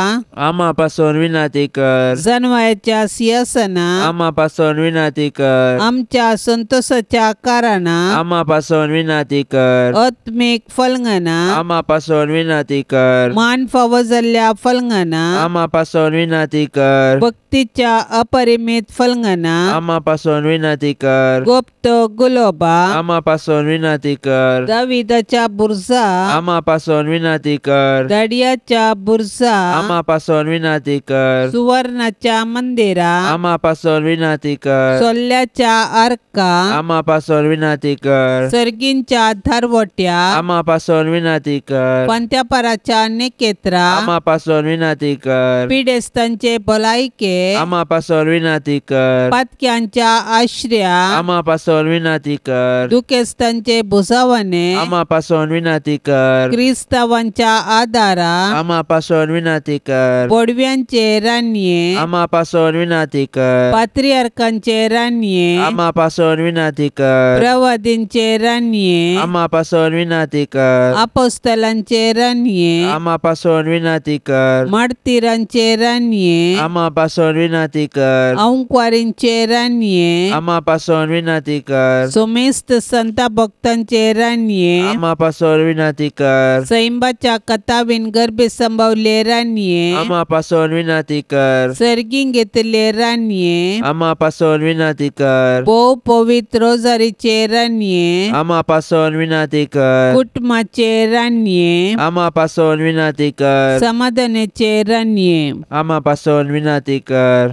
[SPEAKER 2] आमा पासून विनाती कर।
[SPEAKER 1] जनवायाच्या सिंहासना
[SPEAKER 2] आमा पासून विनाती कर।
[SPEAKER 1] आमच्या संतोषाच्या कारणा
[SPEAKER 2] आमा पासून विनाती कर।
[SPEAKER 1] आत्मिक फलंगना
[SPEAKER 2] आमा पासून विनाती कर।
[SPEAKER 1] मान फावो जाल्ल्या फलंगना
[SPEAKER 2] आमा पासून विनाती कर।
[SPEAKER 1] भक्तीच्या अपरिमित फलंगना
[SPEAKER 2] आमा पासून विनाती कर।
[SPEAKER 1] गुप्त गुलोबा
[SPEAKER 2] आमा पासून विनाती कर।
[SPEAKER 1] दाविदाच्या बुरजा
[SPEAKER 2] आमा पासून विनाती कर।
[SPEAKER 1] दाडियाच्या बुरजा
[SPEAKER 2] आमा पासून विनाती कर।
[SPEAKER 1] सुवर्णाच्या मंदिरा
[SPEAKER 2] आमा पासून विनाती कर।
[SPEAKER 1] सोल्ल्याच्या आर्का
[SPEAKER 2] आमा पासून विनाती कर।
[SPEAKER 1] सर्गींच्या धारवट्या
[SPEAKER 2] आमा पासून विनाती कर।
[SPEAKER 1] पंत्यापाराच्या निकेत्रा
[SPEAKER 2] आमा पासून विनाती कर।
[SPEAKER 1] पिडेस्तांचे भलायके
[SPEAKER 2] आमा पासून विनाती कर।
[SPEAKER 1] पातक्यांच्या आश्र्या
[SPEAKER 2] आमा पासून विनाती कर।
[SPEAKER 1] दुखेस्तांचे भुजावणे
[SPEAKER 2] आमा पासून विनाती कर।
[SPEAKER 1] क्रिस्तावांच्या आदारा
[SPEAKER 2] आमा पासून विनाती कर।
[SPEAKER 1] बोडव्यांचे रानये
[SPEAKER 2] आमा पासून विनाती कर।
[SPEAKER 1] पात्रियार्कांचे रानये
[SPEAKER 2] आमा पासून विनाती कर।
[SPEAKER 1] प्रवादींचे रानये
[SPEAKER 2] आमा पासून विनाती कर।
[SPEAKER 1] अपोस्तलांचे रानये
[SPEAKER 2] आमा पासून विनाती कर।
[SPEAKER 1] मार्तीरांचे रानये
[SPEAKER 2] आमा पासून विनाती कर।
[SPEAKER 1] अंक्वारींचे रानये
[SPEAKER 2] आमा पासून विनाती कर।
[SPEAKER 1] सोमेस्त संता भक्तांचे रानये
[SPEAKER 2] आमा पासून विनाती कर।
[SPEAKER 1] सैंबाच्या कथावीन गर्भे संभवले रानये
[SPEAKER 2] आमा पासून विनाती कर।
[SPEAKER 1] सर्गीं घेतले रानये
[SPEAKER 2] आमा पासून विनाती कर।
[SPEAKER 1] भोव पवित्र रोजारीचे रानये
[SPEAKER 2] आमा पासून विनाती कर।
[SPEAKER 1] कुटुंबाचे रानये
[SPEAKER 2] आमा पासून विनाती कर।
[SPEAKER 1] समाधानाचे रानये
[SPEAKER 2] आमा पासून विनाती कर।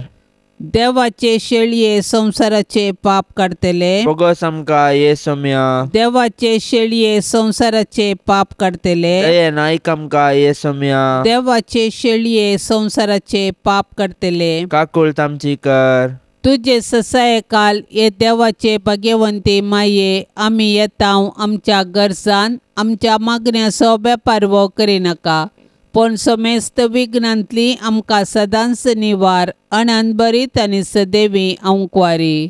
[SPEAKER 1] देवाचे शेळये संसाराचे पाप काडतले
[SPEAKER 2] बोगस आमकां ये सोम्या।
[SPEAKER 1] देवाचे शेळये संसाराचे पाप काडतले
[SPEAKER 2] दयेन आयक आमकां ये सोम्या।
[SPEAKER 1] देवाचे शेळये संसाराचे पाप काडतले
[SPEAKER 2] काकूळत आमची कर।
[SPEAKER 1] तुजे ससायकाल हे देवाचे भाग्यवंती माये आमी येता आमच्या गरजान आमच्या मागण्याचो बेपारवो करिनाका पूण समेस्त विघ्नांतली आमकां सदांच निवार अनंतभरीत आनी सदैवी अंकवारी।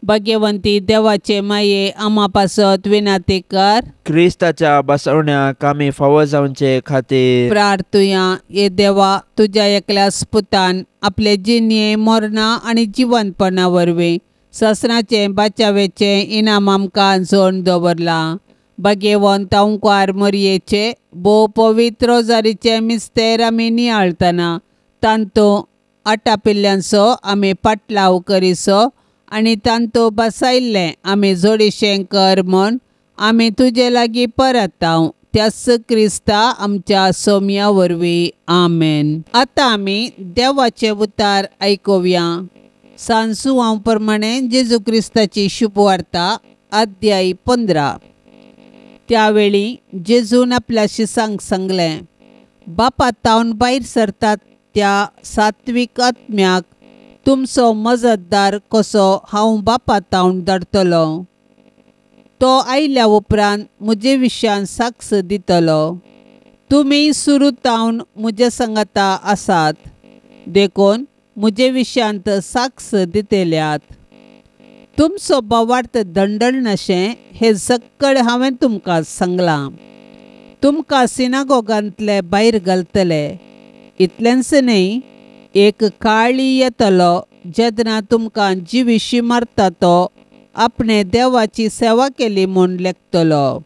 [SPEAKER 1] भाग्यवंती देवाचे माये आमा पासत विनाती कर।
[SPEAKER 2] क्रिस्ताच्या बसवण्याक आमी फावो जावचे खातीर
[SPEAKER 1] प्रार्थुया। हे देवा तुज्या एकल्या पुतान आपले जिणये मरणां आनी जिवंतपणा वरवीं सासणाचें बाचावेचें इनाम आमकां जोड दवरलां। भाग्यवंत अंकवार मोरयेचे भोव पवित्र रोजारीचे मिस्तेर आमी नियाळतना तांतू आटापिल्ल्यांचो आमी पाटलाव करिसो आनी तांतू बसायल्लें आमी जोडीशें कर म्हूण आमी तुजे लागीं परताव त्याच क्रिस्ता आमच्या सोम्या वरवीं आमेन। आतां आमी देवाचे उतार आयकुया। सांसुवां प्रमाणे जेजू क्रिस्ताची शुभवार्ता अध्याय 15। त्यावेळी जेजून आपल्या शिसांक सांगलें, बापा तावन भायर सरतात त्या सात्वीक आत्म्याक तुमचो मजतदार कसो हांव बापा तावन धाडटलो। तो आयल्या उपरांत म्हजे विशयान साक्ष दितलो। तुमी सुरू तावन म्हजे सांगाता आसात देखून म्हजे विशयांत साक्ष दितल्यात। तुमचो भावार्थ दंडणशें हें सक्कड हांवें तुमकां सांगलां। तुमकां सिनागोगांतले भायर घालतले। इतलेंच न्हय, एक काळी येतलो जेन्ना तुमकां जिविशी मारता तो आपणे देवाची सेवा केली म्हूण लेखतलो।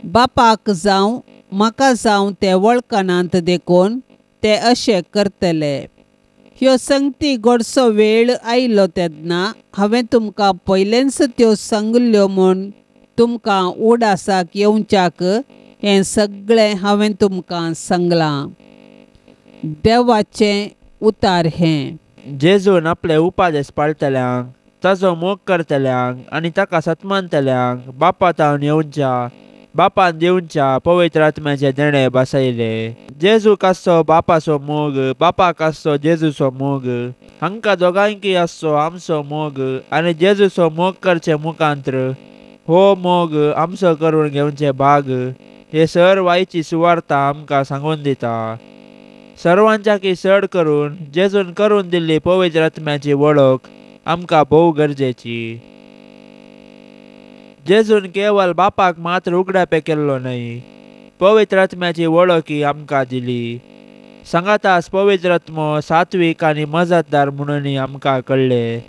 [SPEAKER 1] बापाक जावं म्हाका जावं ते वळखनात देखून ते अशें करतले। ह्यो संगती गोडसो वेळ आयलो तेन्ना हांवें तुमकां पयलेंच त्यो सांगिल्ल्यो म्हूण तुमकां उडासाक येवच्याक हें सगळें हांवें तुमकां सांगलां. देवाचें उतार हें.
[SPEAKER 2] जेजून आपले उपादेस पाळटल्यांक, ताचो मोग करतल्यांक आनी ताका सत्मानतल्यांक बापा तावन येवच्या बापान दिवच्या पवित्र आत्म्याचे देणे बसयले. जेजूक आसचो बापाचो मोग, बापाक आसचो जेजूचो मोग, हांकां दोगांयकी आसचो आमचो मोग आनी जेजूचो मोग करचे मुखांत्र हो मोग आमचो करून घेवचे भाग हे सर वायची सुवार्ता आमकां सांगून दिता. सर्वांच्याकी चड करून जेजून करून दिल्ली पवित्र आत्म्याची वळख आमकां भोव गरजेची. जेजून केवल बापाक मात्र उगडापे केल्लो न्हय, पवित्र आत्म्याची वळखी आमकां दिली. सांगातास पवित्र आत्मो सात्वीक आनी मजतदार म्हणून आमकां कळ्ळे.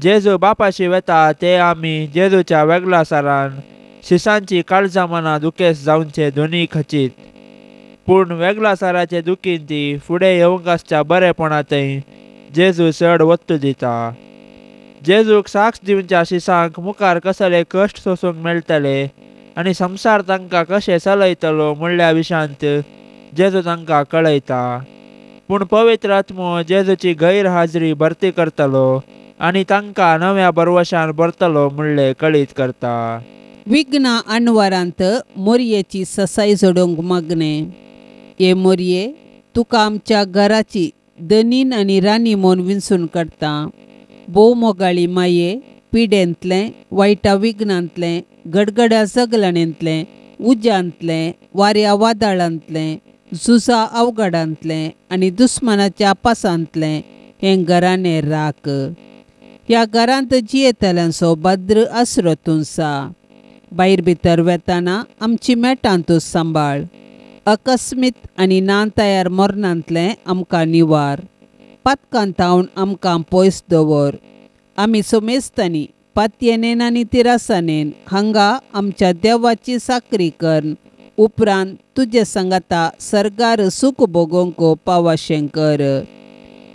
[SPEAKER 2] जेजू बापाशी वेता ते आमी जेजूच्या वेगळा सारान शिसांची काळजा मनां दुखेस जावचे दोनी खचीत, पूण वेगळा साराचे दुखीन ती फुडें येवंक आसच्या बरेपणांतय जेजू चड वत्तू दिता. जेजूक साक्ष दिवच्या शिसांक मुखार कसले कश्ट सोसूंक मेळटले आनी संवसार तांकां कशें चलयतलो म्हणल्या विशांत जेजू तांकां कळयता. पूण पवित्र आत्मो जेजूची गैरहाजरी भरती करतलो आनी तांकां नव्या बरवशान भरतलो म्हणलें कळीत करता.
[SPEAKER 1] विघ्ना अणवारांत मोरयेची ससाय जोडूंक मागणें. हे मोरये, तुका आमच्या घराची दनीन आनी राणी म्हूण विंचून काडटा. भोव मोगाळी माये, पिडेंतलें, वायटा विघ्नांतलें, गडगड्या जगलाणेंतलें, उज्यांतलें, वाऱ्या वादळांतलें, झुजा अवघडांतलें आनी दुस्मानाच्या पासांतलें हें घराणें राख. ह्या घरांत जियेतल्यांचो भद्र आसरो तुंसा. भायर भितर वेताना आमची मेटां तूं सांबाळ. अकस्मीत आनी ना तयार मरणांतलें आमकां निवार. पातकां थावन आमकां पयस दवर. आमी सोमेस्तांनी पातयेनेन आनी तिरासानेन हांगा आमच्या देवाची साकरी कर उपरांत तुजे सांगाता सर्गार सूख भोगोवंक पावाशें कर.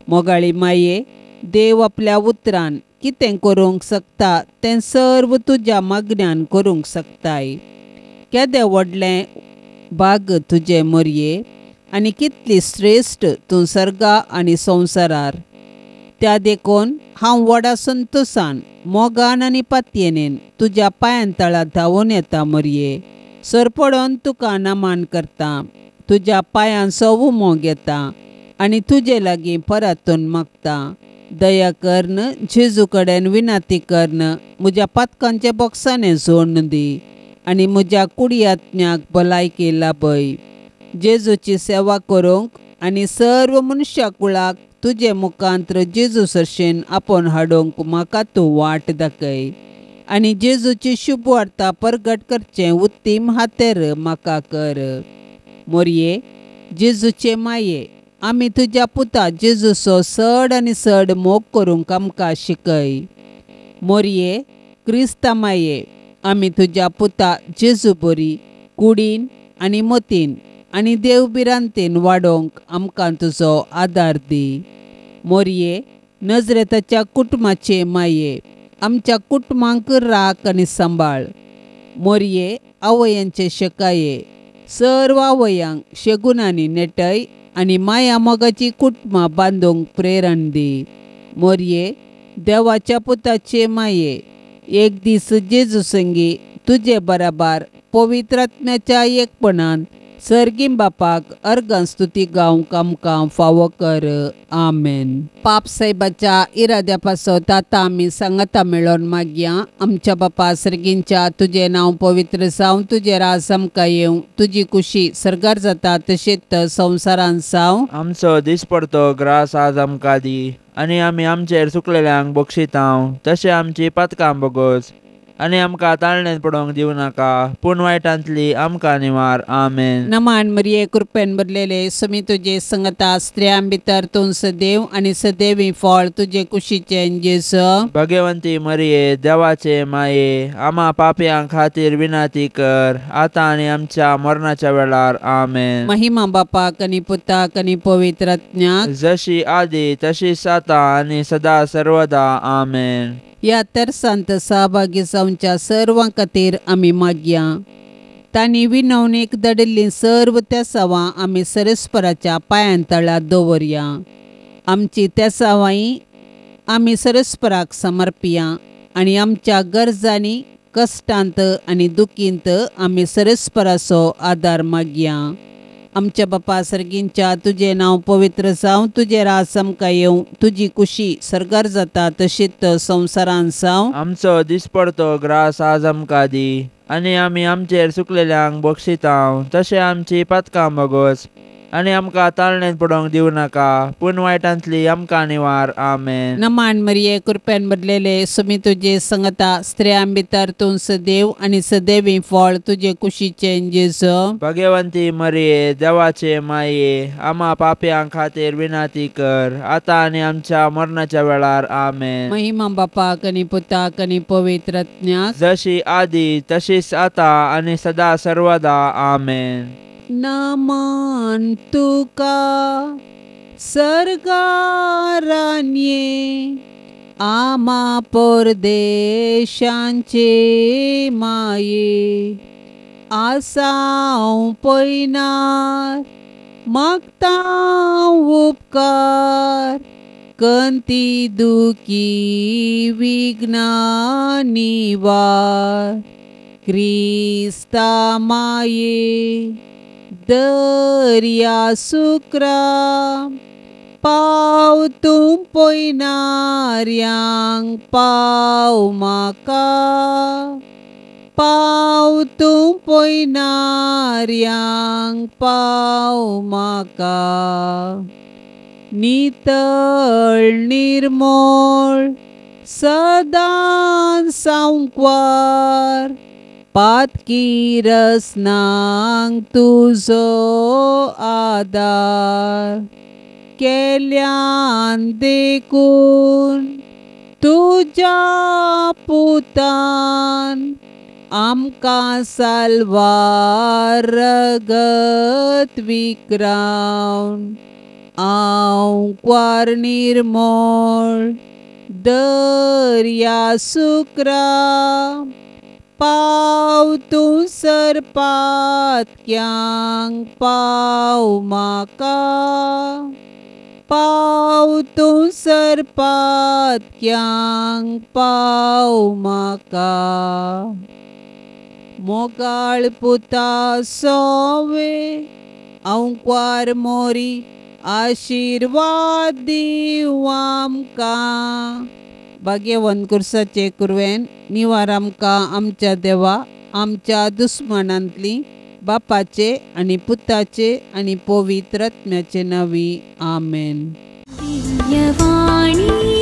[SPEAKER 1] मोगाळी माये, देव आपल्या उतरान कितें करूंक शकता तें सर्व तुज्या मागण्यान करूंक शकताय. केदें व्हडलें भाग तुजें मोरये आनी कितली श्रेश्ठ तूं सर्गा आनी संवसारार. त्या देखून हांव व्हडा संतोसान मोगान आनी पातयेनेन तुज्या पांयां तळा धांवून येता मोरये. सरपडोन तुका नमान करता, तुज्या पांयांचो उमो घेता आनी तुजे लागीं परतून मागता. दया करून जेजू कडेन विनंती करून म्हज्या पातकांचे बोक्साने जोडून दी आनी म्हज्या कुडयात्म्याक भलायकी लाभय. जेजूची सेवा करूंक आनी सर्व मनशा कुळाक तुजे मुखांत्र जेजू सरशेन आपोवन हाडूंक म्हाका तूं वाट दाखय आनी जेजूची शुभवार्ता परगट करचें उत्तीम हातेर म्हाका कर. मोरये, जेजूचे माये, आमी तुज्या पुता जेजूचो चड आनी चड मोग करूंक आमकां शिकय. मोरये, क्रिस्ता माये, आमी तुज्या पुता जेजू बरी कुडीन आनी मतीन आनी देव भिरांतेन वाडोवंक आमकां तुजो आदार दी. मोरये, नजरेताच्या कुटुंबाचे माये, आमच्या कुटुंबांक राख आनी सांबाळ. मोरये, आवयांचे शेकाये, सर्व आवयांक शेगुणांनी नेटय आनी माया मोगाची कुटुंबां बांदूंक प्रेरण दी. मोरये, देवाच्या पुताचे माये, एक दीस जेजू संगी तुजे बराबर पवित्र आत्म्याच्या एकपणान सर्गीं बापाक अर्गां स्तुती गावंक आमकां फावो कर. आमेन. पाप साहेबाच्या इराद्या पासत आतां आमी सांगाता मेळोन मागया. आमच्या बापा सर्गींच्या, तुजें नांव पवित्र जावं, तुजें राज आमकां येवं, तुजी कुशी सर्गार जाता तशेंच संवसारान जावं.
[SPEAKER 2] आमचो दिसपडतो ग्रास आज आमकां दी आनी आमी आमचेर चुकलेल्यांक बक्षितांव तशें आमची पातकां बोगोस आनी आमकां ताळणेंत पडोवंक दिवं नाका, पूण वायटांतली आमकां निवार. आमेन.
[SPEAKER 1] नमान मरिये, कृपेन भरलेले, समी तुजे संगता, स्त्रियां भितर तूं सदैव आनी सदैवी फळ तुजे कुशीचें जेजू.
[SPEAKER 2] भगवंती मरिये, देवाचे माये, आमा पापयां खातीर विनंती कर, आतां आनी आमच्या मरणाच्या वेळार. आमेन.
[SPEAKER 1] महिमा बापाक आनी पुताक आनी पवित्र आत्म्याक,
[SPEAKER 2] जशी आदी तशीच आतां आनी सदा सर्वदा. आमेन.
[SPEAKER 1] ह्या तेरसांत सहभागी जावच्या सर्वां खातीर आमी मागया. तांणी विनवणेक धाडिल्लीं सर्व तेसावां आमी सरस्पराच्या पांयां तळा दवरया. आमची तेसावांय आमी सरस्पराक समर्पिया आनी आमच्या गरजांनी, कश्टांत आनी दुखींत आमी सरस्पराचो आदार मागया. आमच्या बापा सर्गींच्या, तुजें नांव पवित्र जावं, तुजें राज आमकां येवं, तुजी कुशी सर्गार जाता तशीच संवसारान जावं.
[SPEAKER 2] आमचो दिसपडतो ग्रास आज आमकां दी, आनी आमी आमचेर चुकलेल्यांक बक्षितांव तशें आमची पातकां भोगोस, आनी आमकां ताळणेंत पडोवंक दिवं नाका, पूण वायटांतली आमकां निवार. आमेन.
[SPEAKER 1] नमान मरिये, कृपेन भरलेले, सुमी तुजे संगता, स्त्रियां भितर तूं सदैव आनी सदैवी फळ तुजे कुशीचें जेजू.
[SPEAKER 2] भगवंती मरिये, देवाचे माये, आमा पापयां खातीर विनंती कर, आतां आनी आमच्या मरणाच्या वेळार. आमेन.
[SPEAKER 1] महिमा बापाक आनी पुताक आनी पवित्र आत्म्याक,
[SPEAKER 2] जशी आदी तशीच आतां आनी सदा सर्वदा. आमेन.
[SPEAKER 1] नमन तुका सर्गारान्ये, आमा परदेशांचे माये, आसाव पयनार मागता उपकार, कंती दुखी विघ्ना निवार, क्रिस्ता माये दर्या सुक्रा, पाव तूं पयनाऱ्यांक पाव म्हाका, पाव तूं पयनाऱ्यांक पाव म्हाका. नितळ निर्मळ सदां सांकवार, पातकी रसनांक तुजो आदार, केल्यान देखून तुज्या पुतान आमकां साल्वार रगत विक्रावन, आंकवार निर्मळ दर्या सुक्रा, पाव तूं सरपातक्यांक पाव म्हाका, पाव तूं सरपातक्यांक पाव म्हाका. मोगाळ पुता सोवे आंकवार मोरी, आशिर्वाद दिवं आमकां. भाग्यवंत कुर्साचे कुरवेन निवार आमकां आमच्या देवा, आमच्या दुस्मानांतली, बापाचे आनी पुताचे आनी पवित्र आत्म्याचे नांवी. आमेन.
[SPEAKER 3] दिव्यवाणी.